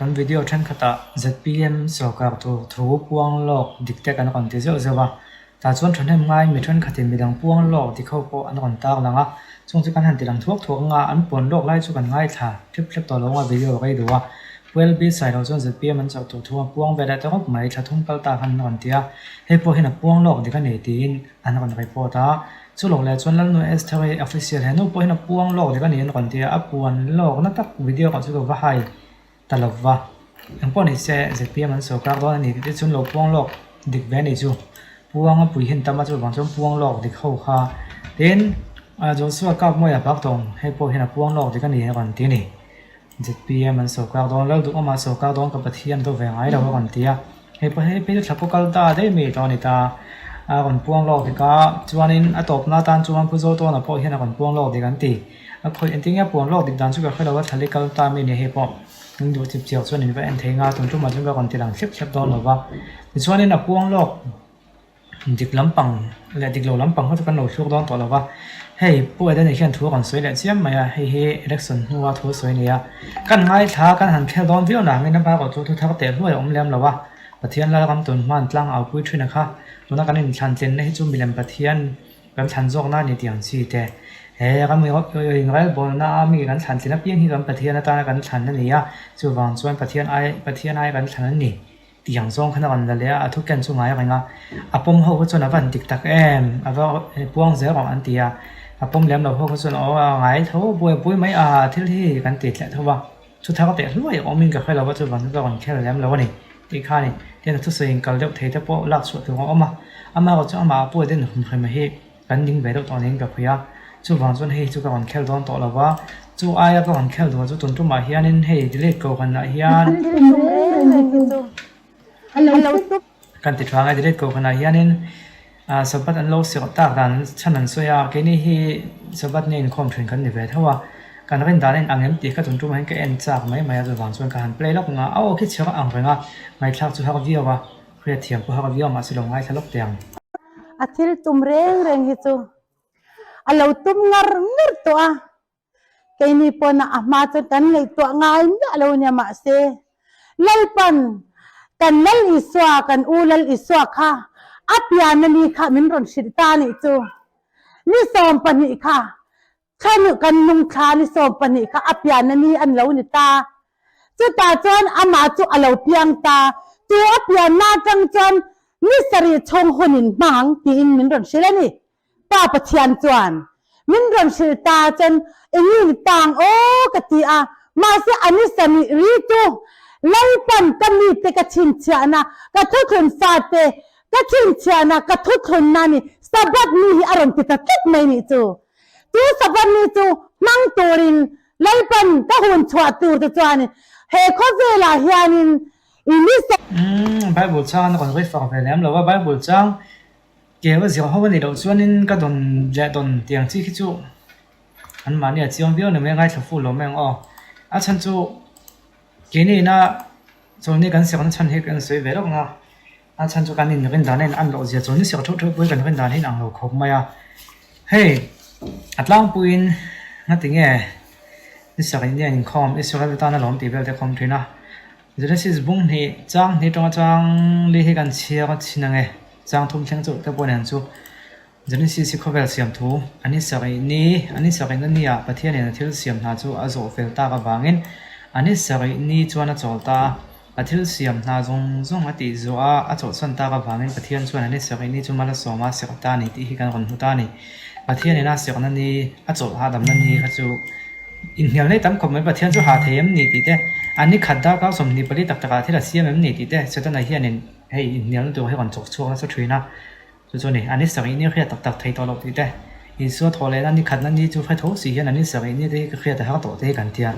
Kan video thenkhatah zpm sorkar tur thu puang lawk dik te kan rawn ti zeuh zeuh a, tah chuan thahnem ngai mi thenkhatin midang puang lawk dik ho pawh an rawn tar lang a, chung chu kan han ti lang thuak thuak anga an puan lawk lai chu kan ngaithla thlep thlep tawh lo anga video rei duh a. Puel B Sailo chuan zpm an chauh tur thu a puang ve leh ta rawp mai, thla thum kal ta khan an rawn ti a, hei pawh hian a puang lawk dik a nei tiin an rawn report a. Chu lo leh chuan Lalnu Esther-i official he nu pawh hian a puang lawk dik a ni an rawn ti a, a puan lawkna tak video kha chu ka va hai ta lo va. Engpawh ni se zpm an sorkar dawn a ni tih te chuan lo puang lawk dik ve a ni chu. Puang a pui hin tam a chuvang chuan puang lawk dik ho kha tin Joshua Kapmawia Baktawng hei pawh hian a puang lawk dik a ni a rawn ti a ni. Zpm an sorkar dawn lo duh awmah sorkar dawn ka Pathian do ve ngai lo a rawn ti a, hei pawh hei phei chu thla kaw kal ta daih mai tawh a ni ta, a rawn puang lawk dik a, chuanin a tawpna atan chuan Pu Zawtawna pawh hian a rawn puang lawk dik an ti, a khawih engtin nge a puan lawk dik dan chu ka hre lo a, thlali kal ta mi nia hei pawh min duh chip chiak chuan in va en thei nga tun tumah chuan ka rawn ti lang thlep thlep dawn lo va, tichuanin a puang lawk. Dik lampang leh dik lo lampang kha chu kan lo thluk dawn tawh lo va, hei Pu Edeni hian thu a rawn sawi leh chiam mai a, hei hi election hnua thu a sawi a ni a, kan ngaithla kan han khel dawn viau nangin a bakah chu thu thar teh hluai a awm lem lo a, Pathian Lalram tun hman tlang au pui thin a kha, tuna kan inthlan tlinna hi chu milem Pathian kan thlan zawkna a ni tih ang chi te, he ram inrelbawlna a mi kan thlan tlin apiang hi kan Pathian atana kan thlan a ni a, chuvang chuan Pathian ai Pathian ai kan thlan a ni. Tiang zawng khan a rawn la leh a, a thu ken chu ngai reng a, a pawm ho kha chuan a va han dik tak em, a va puang zel rawh an ti a, a pawm lem lo ho kha chuan aw a ngai tho buai pui mai a, thil hi kan ti thleh tho va, chu thar teh hluai awmin ka hre lo va chuvan chu ka rawn khel lem lo a ni tih kha a ni, tin a thusawi in kal deuh thei te pawh lak chhuah tur a awm a, amaherawh chu amah pawh den hum hrem hi. Kan ding ve deuh tawh niin ka phui a, chuvang chuan hei chu ka rawn khel dawn tawh lo va, chu aia ka rawn khel duh chu tun tumah hianin hei delete ko kan ah hian kan ti tha ang e delete ko kan ah hianin ah sabbath an lo serh tak dan chhan an sawi a, keini hi sabbath ni a inkhawm thin kan ni ve tho a, kan rin dan a in ang em tih kha tun tumah hian ka en chak mai mai a, chuvang chuan ka han play lawk ang a, a aw khi chhiar ang reng a, ngaihthlak chu har viau a. Hriatthiam pawh har viau mahse lo ngaithla lawk teh ang. A thil tum reng reng hi chu a lo tum ngar ngar tawh a, keini pawn a hma chuan kan ngaihtuah ngai miah lo nia mahse Lalpan kan Lal Isua kan u Lal Isua kha a pian a ni kha min rawn hrilh ta anih chu ni 12 kha Thla kan nung thla ni 12 kha a pian a ni an lo ni ta. Chutah chuan amah chu a lo piang ta. Chu a pianna atang chuan ni sarih chhung hun in hmang ang tiin min rawn hrilh a ni. Pa Pathian chuan min rawn hrilh ta chuan eng nge ni tang aw ka ti a, mahse a ni sarih ri chu Lalpan ka mite ka chhinchhiahna, ka thuthlun fate ka chhinchhiahna, ka thuthlunna ni Sabbath ni hi a rawn ti ta tlat mai nih chu. Chu Sabbath ni chu hmang turin Lalpan ka hun chhuah tur te chuan he khawvelah hianin i ni Umm, Bible chang an rawn refer ve lem lo a, Bible chang keu a zir ho a nih loh chuanin ka dawn leh dawn tiang chi khi chu anmahni a chiang viau ni mai a, ngaithla fuh lo mai ang aw. A chhan chu keini ina chawlhni kan serna chhan hi kan sawi ve lawk ang a. A chhan chu kan in rin dan a in an loh zia chuan ni serh theuh theuh pawhin kan rin dan hi a in ang lo khawp mai a. Hei a tlangpuiin ngati nge ni serh in nia inkhawm Israel te tan a lawm tih vel te a khawm thin a. Genesis bung hnih chang hnih tanga chang li hi kan chhiar a chhin ang e chang thum thleng chauh te pawh nen chu Genesis hi khawvel siam thu an in sarih ni an in sarihna ni ah Pathianin a thil siam hna chu a zawh fel tak avangin an in sarih ni chuan a chawl ta a, a thil siam hna zawng zawng a tih zawh a a chawlhsan tak avangin Pathian chuan an in sarih ni chu mal a sawm a serh ta a ni tih hi kan rawn hmu ta a ni. Pathianin a serhna ni a chawlh hahdamna ni kha chu inhnial nei tam khawp mai Pathian chu hah thei em ni tih te, an ni khat darkar 24 tak takah thil a siam em ni tih te Setana hianin hei inhnialna tur hi rawn chawk chhuak nasa thin a. Chu chu a ni, an insarih ni hriat tak tak thei tawh loh tih te, Isua thawh lehna ni khatna ni chu hre tho si hian an insarih ni te hi ka hriat a har tawh te hi kan ti a,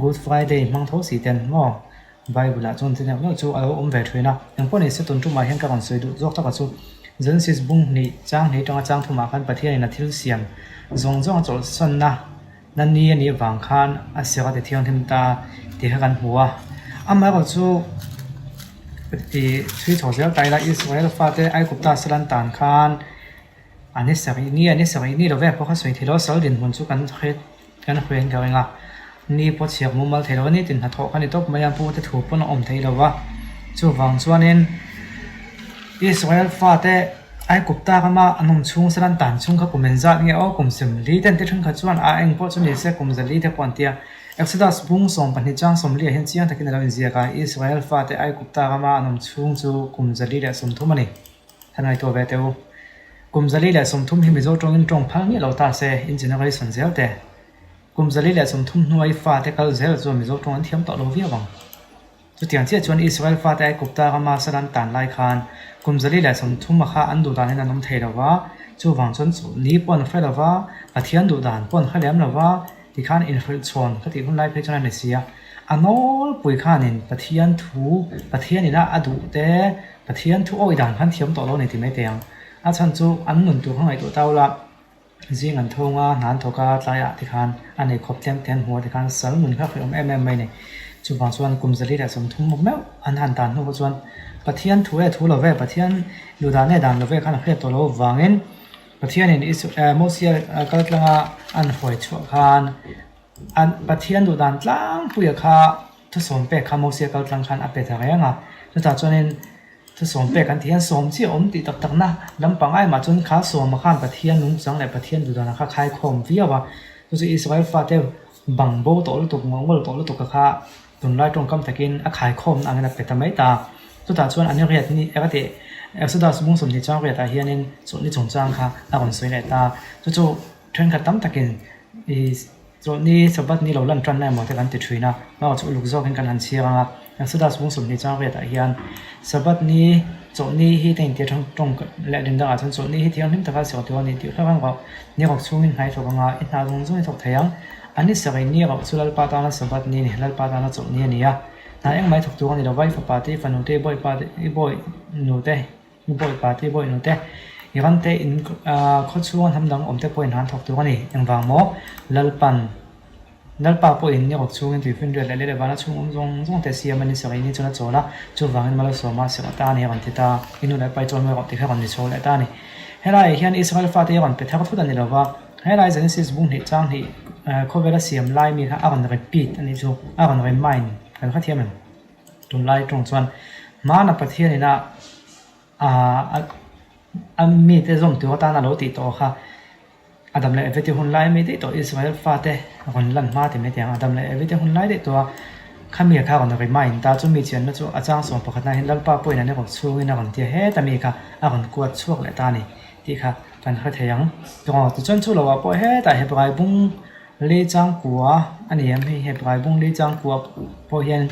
Good Friday hmang tho si ten maw Bible ah chuan chutiang meuh chu a lo awm ve thin a, engpawh ni se tun tumah hian ka rawn sawi duh zawk taka chu Genesis bung hnih chang hnih tanga chang thumah khan Pathianin a thil siam zawng zawng a chawlhsanna na ni a nih vang khan a serh a ti thianghlim ta tih kha kan hmu a, amaherawhchu tih thui chho zel ta ila Israel fate Aigupta sal an tan khan an i sarih ni an i sarih ni lo ve pawh kha sawi theih loh a sal dinhmun chu kan hre kan hre in ka ring a. Ni pawh chhiak mumal thei lo a ni tin hnathawh kha ni tawp mai a, pu te thu pawn a awm thei lo va. Chuvang chuanin Israel fate Aigupta rama an awm chhung sela an tan chhung kha kum engzat nge aw kum sawmli te an ti thenkhat chuan a eng pawh chu ni se kum zali te pawh an ti a. Exodus bung 12 chang 40 ah hian chiang takin a lo inziak a, Israel fate Aigupta rama an awm chhung chu kum 130 a ni. Than ngaihtuah ve teh u. Kum 130 hi Mizo tawngin tawng phal ngiah lo ta se, in generation zel te. Kum 130 hnuai fate kal zel chuan Mizo tawng an thiam tawh lo viau ang. Chutiang chiah chuan Israel fate Aigupta rama sal an tan lai khan kum 130 a kha an duh danin an awm thei lo va, chuvang chuan chawlhni pawh an hre lo va, Pathian duh dan pawh an hre lem lo va, tikhan inhrilh chhawn ka tih hun lai phei chuan a ni si a. A nawlpui khanin Pathian thu, Pathian ina a duh te, Pathian thu awih dan khan thiam tawh lo a ni ti mai thei ang. A chhan chu an nun tur kha ngaihtuah tau la. Zing an thawng a, hna an thawk a, tlaiah tikhan a nei khawp tlem te an hmu a tikhan sal nun kha hrilh awm em em mai a ni. Chuvang chuan kum 130 mawk meuh an han dan hnu pawh chuan Pathian thu e thu lo ve, Pathian duh dan e dan lo ve khan a hriat tawh loh avangin Pathianin Mosia kal tlanga an hawi chhuah khan an Pathian duh dan tlangpuia kha thusawm pek kha Mosia kal tlang khan a pe ta reng a. Chutah chuanin Thusawm pek kan tih hian sawm chiah awm tih tak takna lampang ai mah chuan kha sawma khan Pathian nungchang leh Pathian duhdana kha khaikhawm viau a. Chu chu Israel fate bang bo tawh lutuk, ngawhngawl tawh lutuk a kha tunlai tawngkam takin a khaikhawmna angin a pe ta mai ta. Chutah chuan an riat ni eka tih Exodus bung 20 chang riatah hianin chawlhni chungchang kha a rawn sawi leh ta. Chu chu thenkhat tam takin i Chawlhni Sabbath ni lo lan tanna emaw te kan ti thin a, hmaah chu uluk zawkin kan han chhiar ang a. Exodus bung 20 chang riatah hian Sabbath ni chawlhni hi te intia tawng tawng leh din dangah chuan chawlhni hi thianghlim taka serh tur a ni tih hlauh ang rawh. Ni rawk chhungin hnai thawk anga i hna zawng zawng i thawk thei ang. A ni sarih ni rawh chu Lalpa tana Sabbath ni a ni, Lalpa tana chawlhni a ni a. Hna engmah i thawk tur a ni lo va, i fapa te, i fanu te, i bawipa te, i bawi nu te, I bawipa te, i bawihnu te, i ram te in khaw chhunga hnam dang awm te pawhin han thawk tur a ni. Engvang maw? Lalpan, Lalpa pawhin ni rawk chhungin tuifinriat leh leh vana chhung awm zawng zawng te siam a ni sarih ni chuan a chawl a, chuvangin malsawma serh ata a ni a rawn ti ta. I nu leh pai chawl mai rawh tih kha rawn ni chho leh ta a ni. Helaiah hian Israel fate hi a rawn pe thar thut a ni lo va, helai Genesis bung hnih chang hnih khawvela siam lai mi kha a rawn repeat a nih chu, a rawn remind kan hrethiam em? Tunlai tawng chuan hmana Pathianin a a mite zawm tur atan a lo tih tawh kha Adam leh Evete hun lai ami daih tawh Israel fate rawn lan hma ti mai teh ang Adam leh Evete hun lai daih tawh a khami kha rawn remind ta chu mi chianna chu a chang sawm pakhatna hian Lalpa pawhin an erawh chhungin a rawn tia heta mi kha a rawn kuat chhuak leh ta a ni tih kha kan hre thei ang. Tichuan chu loah pawh hetah Hebrai bung Li changkua a ni em hei Hebrai bung li changkua pawh hian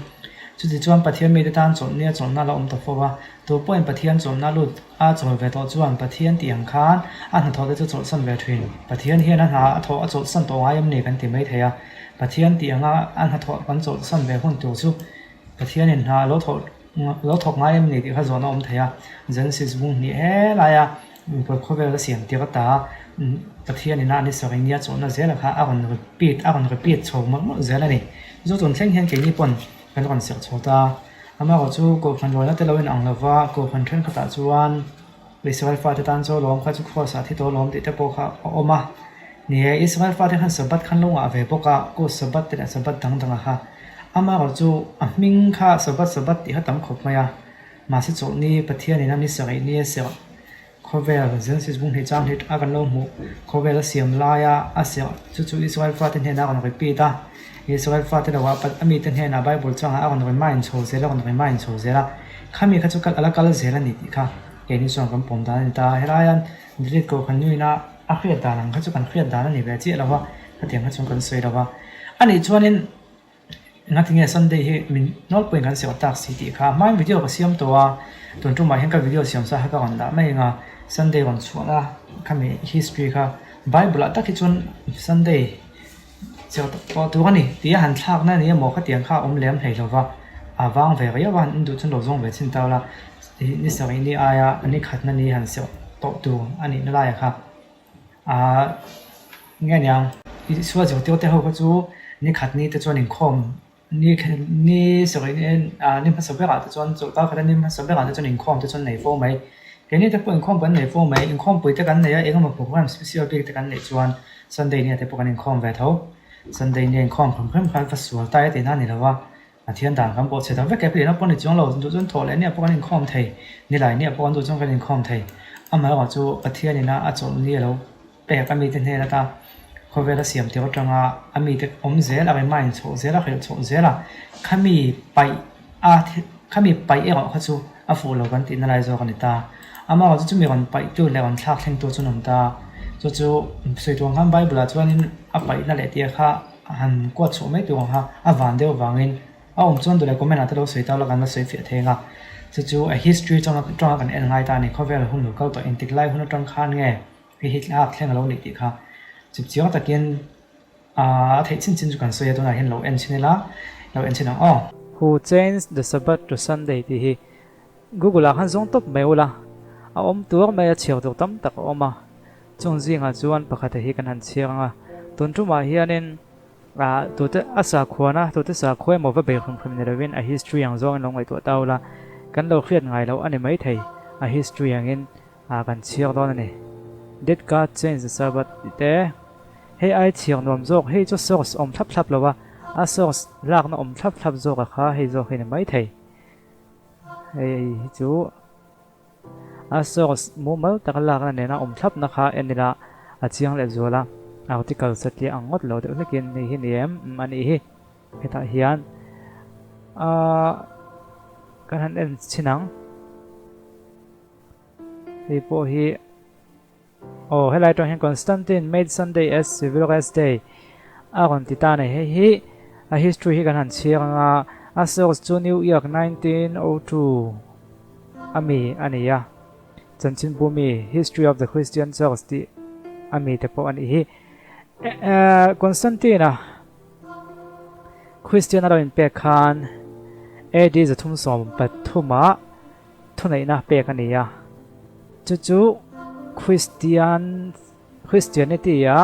chuti chuan Pathian mite tan chawlhni a chawlhna la awm ta fo a, tu pawhin Pathian chawlhna lut a chawl ve tawh chuan Pathian tih ang khan a hnathawh te chu chawlhsan ve thin. Pathian hian a hna a thawh a chawlhsan tawh ngai em ni kan ti mai thei a, Pathian tih anga a hnathawh kan chawlhsan ve hun tur chu Pathianin hna a lo thawh lo thawk ngai em ni tih kha zawhna awm thei a, Genesis bung hnih he laia khawvel a siam tir ata Pathian ina an i sawi nia chawhna zela kha a rawn repeat a rawn repeat chho mawlh mawlh zel a ni. Chu tun thleng hian keini pawn kan rawn serh chho ta. Amaherawhchu Kohhran rualna te lo inang lova Kohhran thenkhatah chuan Israel fate tan chaw lawm kha chu Kraws ah thi tawh lawm tih te pawh kha a awm a. Ni e, Israel fate khan Sabbath khan lo ngah ve bawk a, Kut Sabbath te leh Sabbath dang dang a kha. Amaherawhchu a hming kha Sabbath Sabbath tih kha tam khawp mai a. Mahse chawlhni Pathianin a ni sarih ni a serh khawvel Genesis bung hnih chang hi a kan lo hmuh khawvel a siam laia a serh chu chu Israel fate hnenah a rawn repeat a. Israel fate lo ah a mite hnenah Bible changah a rawn remind chho zel a rawn remind chho zel a. Khami kha chu a la kal zel a ni tih kha keini chuan kan pawm dan a ni ta. Helaian delete koh kan nuina a hriat dan ang kha chu kan hriat dan a ni ve chiah lo va, khatiang kha chuan kan sawi lo va. Anih chuanin Ngatinge Sunday hi min nawlpuiin kan siam tak si tih kha hmain video ka siam tawh a, tun tumah hian ka video siam sa kha ka rawn dah mai ang a, Sunday rawn chhuahna khami history kha Bible ah tak hi chuan Sunday chhiar tawh tur a ni tih a han thlakna a ni emaw khatiang kha a awm lem hlei lo va, a vang ve riau a, in duh chuan lo zawng ve chhin ta ula, ni sarih ni aia ni khatna ni han siam tawh tur a nihna laiah kha. Ahh nge niang Isua zirtir te ho kha chu ni khat ni te chuan inkhawm ni ni sawi ah ni hmasa berah te chuan chawlhkar khata ni hmasa berah te chuan inkhawm te chuan nei fo mai keini te pawh inkhawm kan nei fo mai inkhawmpui te kan nei a engemaw program special bik te kan neih chuan Sunday ni ah te pawh kan inkhawm ve tho. Sunday ni a inkhawm hrim hrim kha va sual ta e tihna a ni lo a, Pathian dan kan pawh chhe ta vek e, pliahna pawh ni chuang lo, duh chuan thawh leh nia pawh kan inkhawm thei, nilai nia pawh kan duh chuan kan inkhawm thei. Amaherawh chu Pathian ina a chawlh ni a lo pek a mite hnen ata khawvel a siam tir atanga a mite awm zel a remind chhoh zel a hrilh chhoh zel a, khami paih a khami paih erawh kha chu a fuh lo kan tihna lai zawk a ni ta. Amaherawh chu chumi rawn paihtu leh rawn thlak thlengtu chu an awm ta. Chu chu sawi tur ang khan Bible ah chuanin a paihna leh tia kha A han kuat chhuah mai tur ang kha a van deuh vangin a awm chuan duhlai comment ah te lo sawi ta ula kan la sawi fiah thei ang a. Chu chu a history changa tanga kan en ngai ta a ni. Khawvel hun lo kal tawh engtik lai hun atang khan nge hei hi thlak thleng a lo nih tih kha chip chiang takin a theih chin chin chu kan sawi a tunah hian lo en chhin ila lo en chhin ang aw. Who changed the Sabbath to Sunday tih hi Google ah khan zawng tawp mai ula a awm tur mai a chhiar tur tam tak a awm a. Chung zingah chuan pakhata hi kan han chhiar ang a, tun tumah hianin ah tute a sakhuana tute sakhua emaw va bei hrim hrim ni lovin a history ang zawngin lo ngaihtuah ta ula, kan lo hriat ngai loh a ni maithei, a history angin ah kan chhiar dawn a ni. Did God change the Sabbath tih te, hei ai chhiar nuam zawk, hei chu source awm thlap thlap lo a, a source lakna awm thlap thlap zawk a kha hei zawk hi ni maithei. Hei hi chu. A source mumal taka lakna nena awm thlapna kha en ila a chiang leh zual a, article satliah ang ngawt lo deuh hlekin hei hi ni em? Umm a nih hi. Hetah hian aaa kan han en chhin ang. Hei pawh hi Aw helai atang hian Constantine made Sunday as civil rest day a rawn ti ta a ni. Hei hi a history hi kan han chhiar ang a, a source chu New York 1902 a mi a ni a, chanchinbu mi History of the Christian Church tih a mi te pawh a nih hi. Constantine-a Christian a lo inpek khan AD 373 ah Thuneihna pek a ni a, chu chu Kristian Christianity-a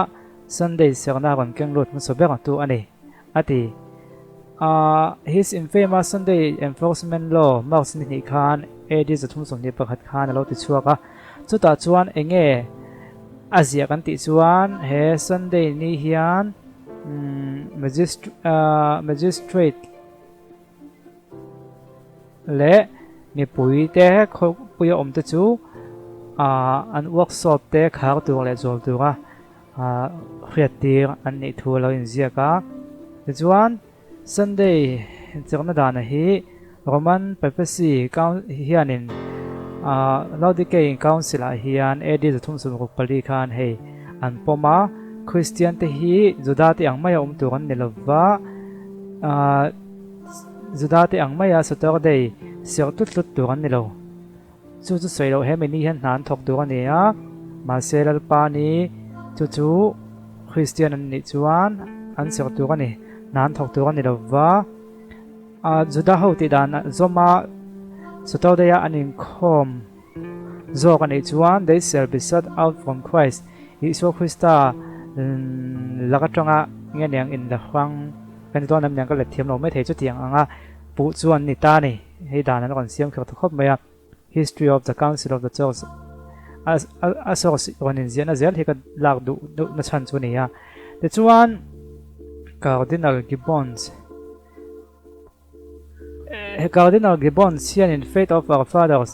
Sunday serhna rawn keng lut hmasa ber tu a ni, a ti. His infamous Sunday Enforcement Law March ni hnih khan AD 321 khan a lo ti chhuak a, chutah chuan eng nge a ziah kan tih chuan he Sunday ni hian Magistrate leh mipui te khawpuia awm te chu ah an workshop te khar tur leh zual tura ah hriat tir an nih thu a lo inziak a tichuan Sunday chakna dana hi Roman Papacy hianin ah Laodicean Council ah hian AD 364 khan hei an pawm a Christian te hi Juda te ang maia awm tur an ni lova ah Juda te ang maia Saturday serh tlut tlut tur an ni lo. Chu chu sawi loh he mini hian hna an thawk tur a ni a, mahse Lalpa ni chu chu Kristian an nih chuan an serh tur a ni, hna an thawk tur a ni lo va. Juda ho tih dan zawma Saturday a an inkhawm zawk a nih chuan they shall be shut out from Christ, Isua Krista lak atanga nge niang inla hrang Kan ti dawn em niang ka let thiam lo mai thei chutiang anga puh chuan ni ta ni. Hei dan an rawn siam kher ta khawp mai a. History of the Council of the Church a source rawn inziahna zel hi ka lak duh deuh na chhan chu a ni a. Tichuan Cardinal Gibbons He Cardinal Gibbons hianin Faith of Our Fathers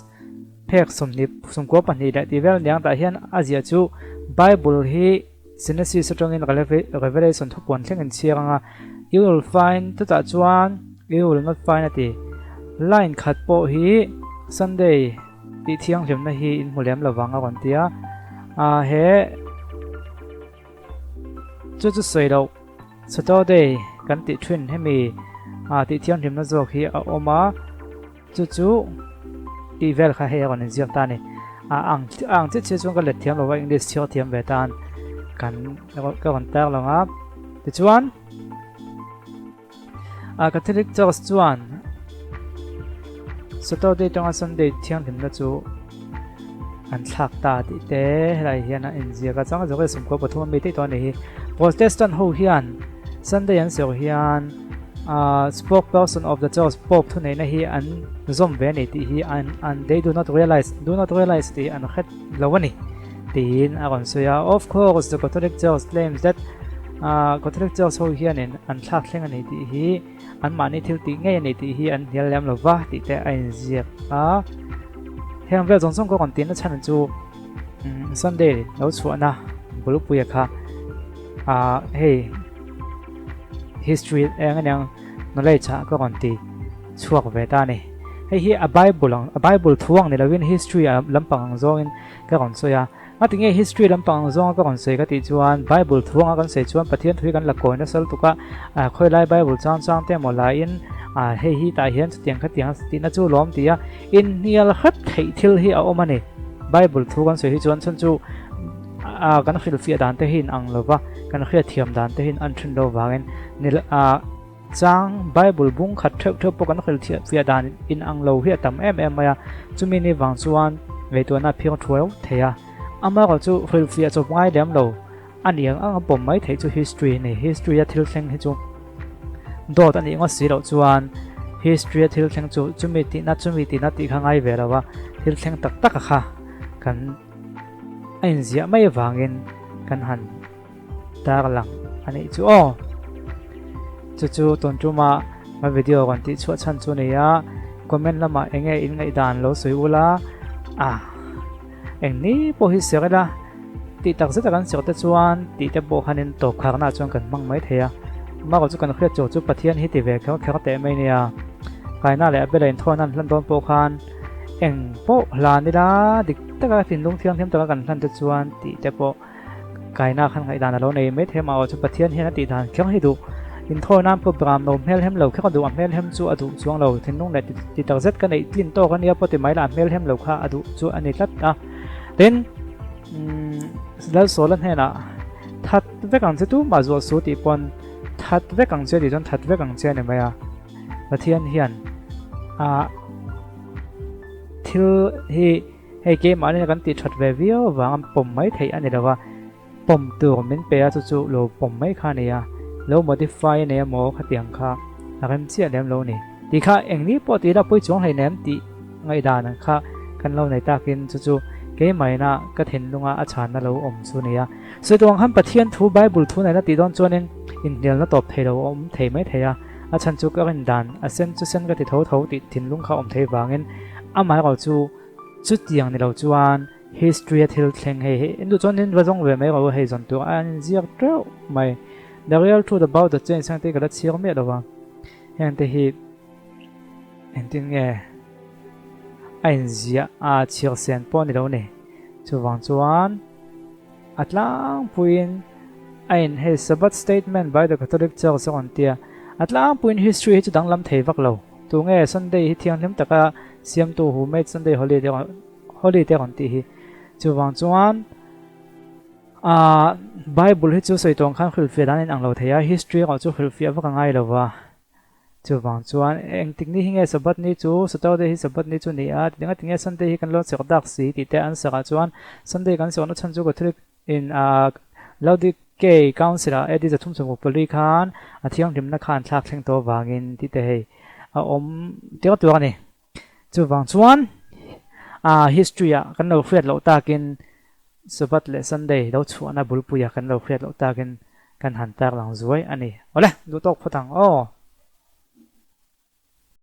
phek 24 leh tih vel niang tah hian a ziah chu Bible hi Genesis atangin Revelation thupuan thleng in chhiar ang a, you will find chutah chuan you will not find a ti. Line khat pawh hi Sunday tih thianghlimna hi in hmu lem lovang a rawn ti a, he Chu chu sawi loh Saturday kan tih thin hemi tih thianghlimna zawk hi a awm a, chu chu tih vel kha hei a rawn inziak ta a ni. A ang a ang chiah chiah chuan ka let thiam lo va English chhiar thiam ve tan kan ka rawn tar lang a. Tichuan A Catholic Church chuan Saturday tanga Sunday thianghlimna chu an thlak ta tih te helai hian a inziak a changa zawk e 13 ami daih tawh a ni hi. Protestant ho hian Sunday an serh hian uh, spokesperson of the church Pope thuneihna hi an zawm ve a ni tih hi an an they do not realize do not realize tih an hret lo a ni tiin a rawn sawi a. Of course the Catholic Church claims that. Catholic Church ho hianin an thlak thleng a ni tih hi anmahni thil tih ngei a ni tih hi an hnial lem lo va tih te a inziak a. Heng vel zawng zawng ka rawn tihna chhan chu Sunday lo chhuahna bulpuia kha hei history eng aniang knowledge ah ka rawn ti chhuak ve ta a ni. Hei hi a Bible ang a Bible thu ang ni lovin history lampang ang zawngin ka rawn sawi a. A ti nge history lampang ang zawnga ka rawn sawi ka tih chuan Bible thu anga kan sawi chuan Pathian thu hi kan la kawi nasa lutuk a, khawilai Bible chang chang te emaw laiin hei hi tah hian chutiang khatiang tihna chu lawm ti a, inhnial hrep theih thil hi a awm a ni. Bible thu kan sawi hi chuan chhan chu kan hrilhfiah dan te hi in ang lova, kan hriatthiam dan te hi in an thin lo vangin Chang, Bible bung khat theuh theuh pawh kan hrilh fiah dan in ang lo hi a tam em em mai a, chumi ni vang chuan ngaihtuahna a phiang thuai thei a. Amaherawh chu hrilh fiah chawp ngai lem lo, a ni ang ang a pawm mai theih chu history a ni. History a thil thleng hi chu dawt a nih ngawt si loh chuan history a thil thleng chu chumi tihna chumi tihna tih kha ngai ve lo a, thil thleng tak tak a kha kan a inziah mai avangin kan han Darlang a nih chu aw. Chu chu tun tuma ka video rawn tih chhuah chhan chu ni a, comment lamah eng nge in ngaihdan lo sawi ula a eng ni pawh hi ser ila tih tak zeta kan ser te chuan tih te pawh khanin tawp kharna chuan kan hmang mai thei a, amaherawh chu kan hriat chawh chu Pathian hi ti ve kher kher teh mai nia. Kaina leh Abela inthawn an hlan dawn pawh khan eng pawh hlan ila dik taka thinlung thianghlim taka kan hlan te chuan tih te pawh Kaina khan ngaihdan a lo nei mai thei a, mahawh chu Pathian hian a tih dan kher hi duh. Inthawi nan pawh Bram lo hmel hem lo kher a duh, a hmel hem chu a duh chuang lo. Thinlung leh ti tak zet ka neih tlin tawk a nia pawh ti mai lah a hmel hem lo kha a duh chu a ni tlat a. Tin, Lalsawla hnenah that vek ang che tumah zuah su tih pawn that vek ang che tih chuan that vek ang che a ni mai a. Pathian hian a thil hi. Hei keimahni kan tih that ve viau avang an pawm mai theih a ni lo a, pawm tur min pe a chu chu lo pawm mai kha a ni a, lo modify a nei emaw khatiang kha a rem chiah lem lo a ni. Tih kha eng ni pawh tih la pawi chuang hleinem tih ngaihdan ang kha kan lo nei takin chu chu keimahina ka thinlunga a chhanna lo awm chu a ni a. Sawi tawh ang khan Pathian thu Bible thu nena tih dawn chuanin inhnialna tawp thei lo a awm thei mai thei a, a chhan chu ka rindan a sen chu sen ka ti tho tho tih thinlung kha a awm thei vangin amaherawh chu Chutiang ni lo chuan history a thil thleng hei hi in duh chuan in va zawng ve mai rawh u hei zawn tur a an inziak teuh mai. The real truth about the change heng te hi ka la chhiar miah lo va, heng te hi engtin nge a inziah a chhiar sen pawh a ni lo ni. Chuvang chuan a tlangpuiin a in hei Sabbath statement by the Catholic Church a rawn tia, a tlangpuiin history hi chu danglam thei vak lo. Tunge Sunday hi thianghlim taka siamtu who made Sunday holy te holy te rawn tih hi. Chuvang chuan ah Bible hi chu sawi tawng khan hrilhfiah dan a inang lo thei a, history erawh chu hrilhfiah vak a ngai lo va. Chuvang chuan engtik ni hi nge Sabbath ni chu, Saturday hi Sabbath ni chu ni a, tinga tinge Sunday hi kan lo chek dak si tih te an sak ah chuan Sunday kan sawhna chhan chu Catholic In a Laodikei Council ah AD 364 khan a thianghlimna kha an thlak thleng tawh avangin tih te hei a awm tir tur a ni. Chuvang chuan a history ah kan lo hriat loh takin Sabbath leh Sunday lo chhuahna bulpuia kan lo hriat loh takin kan han tarlang zuai a ni. Awle, duhtawk phawt ang aw.